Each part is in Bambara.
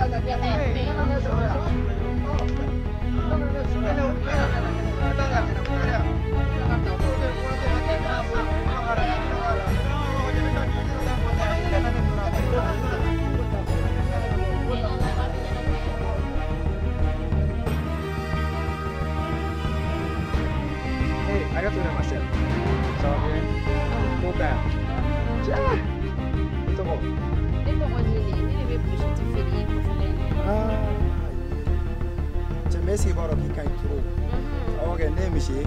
Hey, I got to know myself. Ça va bien? Mon père. Tiens! Tɔgɔ? Ne tɔgɔ Ɲele, ne de bɛ brochette feere kɔfɛla in na. Ah, cɛ mais est-ce que i b'a dɔn k'i ka ɲi trop? Awɔ kɛ, ne ye monsieur ye,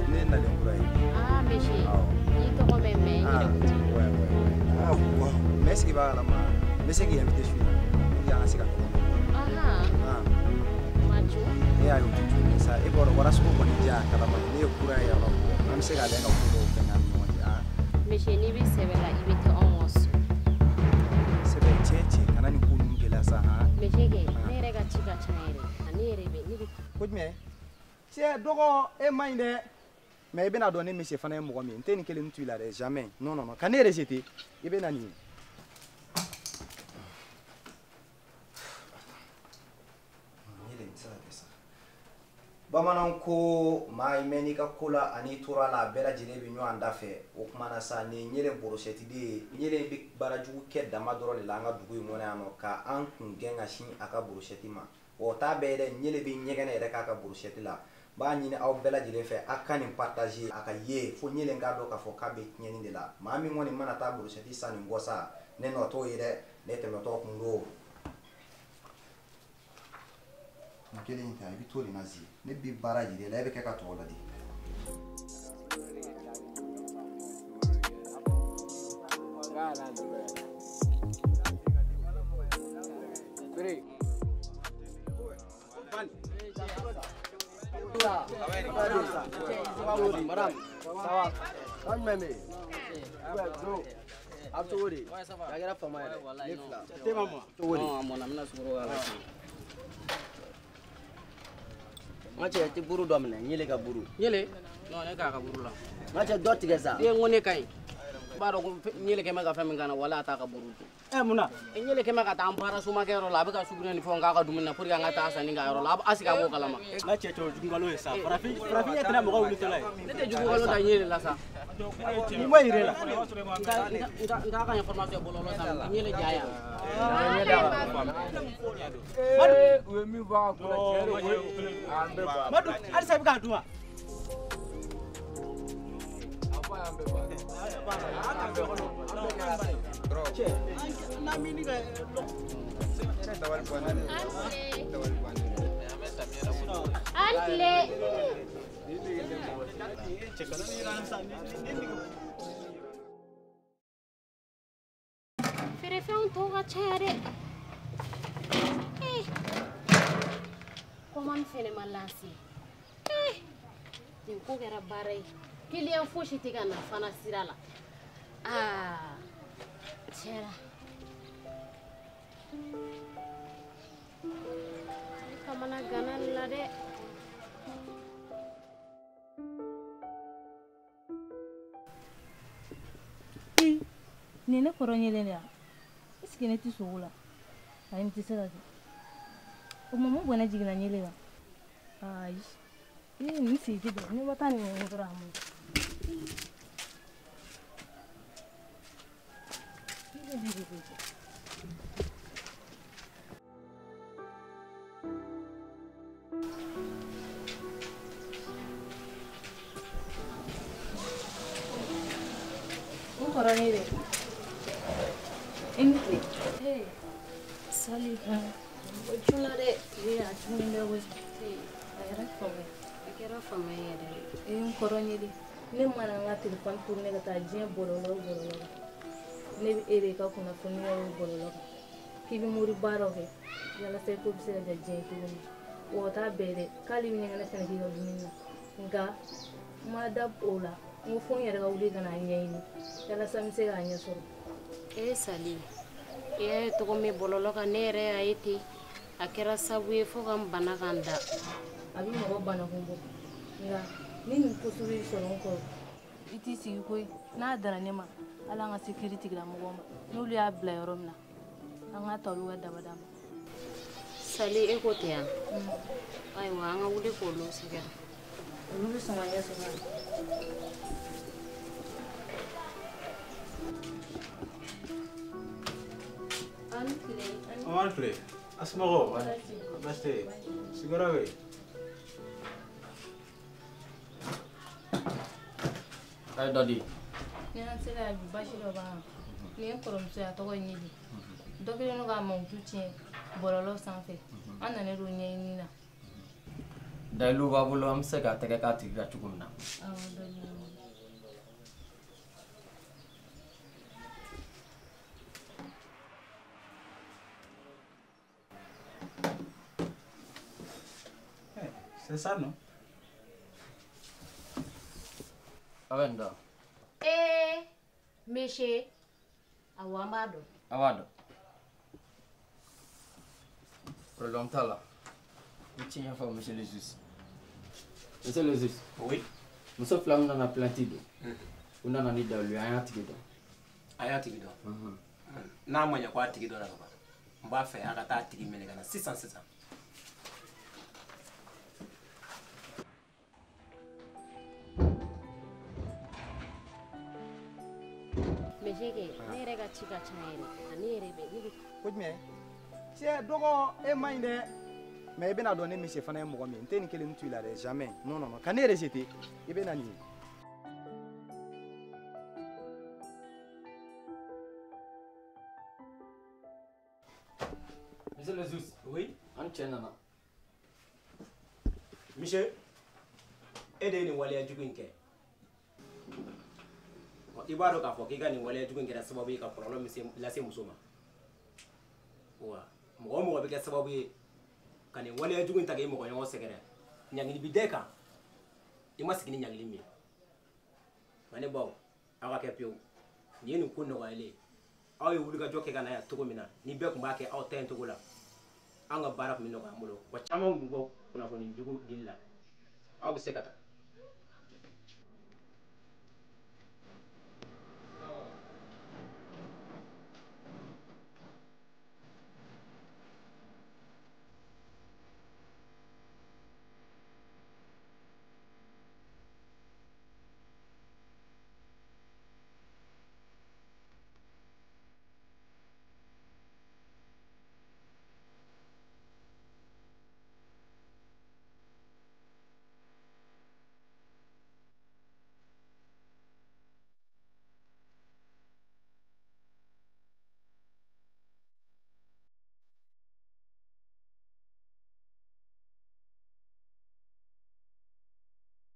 ne ye nalen kura ye. Ah, monsieur, n y'i tɔgɔ mɛn mais n yɛrɛ kun t'i dɔn. Ouais, ouais, ouais. Ah, wow. Mais est-ce que i b'a kalama, n bɛ se k'i invité su in na pour que an ka se ka ɲɔgɔn dɔn. Ahan. Ma jo. E y'a ye o tɛ jo ye sa, e b'a dɔn warasogo kɔni diya a kalama, ne ye kura ye yan nɔ, an bɛ se k'ale ka ko dɔw fɛngɛ an ni ɲɔgɔn cɛ. Ah. Monsieur, n'i bɛ sɛbɛ la, i bɛ taa anw ka so. Sɛbɛ cɛ cɛ kana nin ko ninnu gɛlɛya sa han. Monsieur kɛ, ne yɛrɛ ka ci ka ca yɛrɛ, ne yɛrɛ bɛ ne bɛ. Ko jumɛn? Cɛ dɔgɔ e man ɲi dɛ. Mais i bɛna dɔn ne monsieur fana ye mɔgɔ min ye, n tɛ nin kelen to i la dɛ, jamais. Non non non, ka ne rejeter, i bɛ na nin ye. Ɲele tɛ se ka kɛ sa. Bamananw ko maa i mɛnn'i ka ko la ani tora la a bɛɛ lajɛlen bɛ ɲɔgɔn da fɛ. O kuma na sa, nin ye Ɲele brochette de ye. Ɲele bɛ baara jugu kɛ dama dɔrɔn de la an ka dugu in kɔnɔ yan nɔ, ka an kun gɛn ka sin a ka brochette ma. Wa o t'a bɛɛ ye dɛ, Ɲele bɛ ɲɛgɛnɛ yɛrɛ k'a ka brochette la. N b'a ɲini aw bɛɛ lajɛlen fɛ a ka nin partager a ka ye fo Ɲele k'a dɔn k'a fɔ k'a bɛ tiɲɛni de la. Maa min kɔni mana taa brochette san nin kɔ sa, ne nɔ t'o ye dɛ, ne tɛmɛtɔ kun don. Nin kelen in ta, i bɛ t'o de la zi. Ne bɛ baara yir'i la, e bɛ kɛ ka tɔw ladi. N ka cɛ, i tɛ buru dɔ minɛ, Ɲele ka buru. Ɲele? Non, ne k'a ka buru la. N ka cɛ, dɔ tigɛ sa. E n ko ne ka ɲi. I b'a dɔn ko Ɲele kɛmɛ ka fɛn min kɛ n na, walahi a t'a ka buru dun. Ɛ mun na? Ɲele kɛmɛ ka taa an baara somakɛyɔrɔ la, a bɛ ka sugunɛ ni fɛnw k'a ka dumuni na pour que an ka taa sanni k'a yɔrɔ la. A sigi a b'o kalama. N ka cɛ, o jugu nkalon ye sa. Farafin farafin tɛna mɔgɔ wulitɔla ye. Ne tɛ jugu nkalon da Ɲele la sa. Mun b'a yir'e la? N k'a ka information bɔlɔlɔ sanfɛ, Ɲele ja yan. U ye min fɔ a ko la, tiɲɛ don koyi. Madu, halisa i bɛ k'a dun wa? An tile. Feerefɛnw tɔw ka ca dɛ. Commande fɛnɛ ma lancer. Nin ko kɛra baara ye. Client fosi tɛ ka na fana sira la. Aa, tiɲɛ na. Ne kamana ganna nin la dɛ. Nin ne kɔrɔ ɲɛlen de ya? Est ce que ne tɛ sogo la? Ayi, nin tɛ se ka kɛ. O ma mun bɔnɛ jiginna ɲɛlen kan? Ayi. Ee, nin sigi tɛ bɛn. Ne ma taa nin ɲɔgɔn dɔrɔn a ma. N kɔrɔ ɲɛlen. I ni tile. Ee, Sali. O juna dɛ. Ee, a jugunen bɛ koyi. A kɛra fama ye. A kɛra fama ye yɛrɛ. Ee, n kɔrɔ ɲɛlen. Ne mana n ka telefɔni tourner ka taa diɲɛ bɔlɔlɔ o bɔlɔlɔ kan, ne bɛ e de ka kunnafoniya ye o bɔlɔlɔ kan, k'i bɛ mori baaraw kɛ walasa i ko bɛ se ka diya diɲɛ cogo min. Wa o t'a bɛɛ dɛ, k'ale bɛ ɲɛgɛnɛ fɛnɛ k'i ka dumuni na. Nka n ma da o la, n ko fo n yɛrɛ ka wuli ka n'a ɲɛɲini walasa n bɛ se k'a ɲɛ sɔrɔ. Ee Sali, i y'a ye tɔgɔ min bɔlɔlɔ kan, ne yɛrɛ y'a ye ten. A kɛra sababu ye fo ka n bana ka n da. A bɛ mɔgɔ banakun bɔ, nka ni nin ko sugu y'i sɔrɔ n kɔrɔ, i t'i sigi koyi. N'a dara ne ma, hali an ka se kiiri tigilamɔgɔw ma, n'olu y'a bila yɔrɔ min na, an k'a ta olu ka dabada ma. Sali e ko tɛ yan. Ayiwa an ka wuli k'olu sɛgɛrɛ. Olu bɛ sɔn ka ɲɛ sɔrɔ. An tile. An tile. Asumɔgɔw. Baasi tɛ yen. Sigiyɔrɔ bɛ yen. A ye dɔ di. Ni an sera yan bi basi dɔ b'an kan. Nin ye n kɔrɔmuso ye, a tɔgɔ ye Ɲeli. Dɔ kɛlen don k'a mankutu tiɲɛ bɔlɔlɔ sanfɛ. An nana don ɲɛɲini na. Dalilu b'a bolo an bɛ se k'a tɛgɛ k'a tigi kan cogo min na. Awɔ, dalilu b'an bolo. C'est ça, non? A bɛ nin dɔn. Ee monsieur, awɔ an b'a dɔn. A b'a dɔn. Problème t'a la. N ti ɲɛfɔ monsieur le juge. Monsieur le juge. Oui. Muso fila min nana plainte don. U nana ni dalilu ye, an y'a tigi dɔn. A y'a tigi dɔn. N'a ma ɲɛ ko a tigi dɔnna ka ban, n b'a fɛ a ka taa a tigi minɛ ka na sisan sisan. Monsieur kɛ, ne yɛrɛ ka ci ka ca yɛrɛ. Ne yɛrɛ bɛ ne bɛ. Ko jumɛn? Cɛ dɔgɔ e man ɲi dɛ. Mais i bɛna dɔn ne monsieur fana ye mɔgɔ min ye. N tɛ nin kelen to i la dɛ, jamais. Non non non, ka ne rejeter, i bɛ na nin ye. Monsieur le juge. Oui. An cɛ nana. Monsieur, e de ye nin waleya jugu in kɛ. I b'a dɔn k'a fɔ k'i ka nin waleya jugu in kɛra sababu ye ka kɔlɔlɔ min lase muso ma. Wa mɔgɔ o mɔgɔ bɛ kɛ sababu ye ka nin waleya jugu in ta k'i mɔgɔ ɲɔgɔn sɛgɛrɛ, ɲangili bi da e kan. I ma sigi ni ɲangili min ye. Nka ne baw, aw ka kɛ pewu. Nin ye nin ko nɔgɔyalen ye. Aw ye wulikajɔ kɛ ka na yan cogo min na, ni bɛɛ tun b'a kɛ aw ta in cogo la, an ka baara tun bɛ nɔgɔya an bolo. Wa caman tun bɛ bɔ kunnafoni jugu dili la. Aw bɛ se ka taa.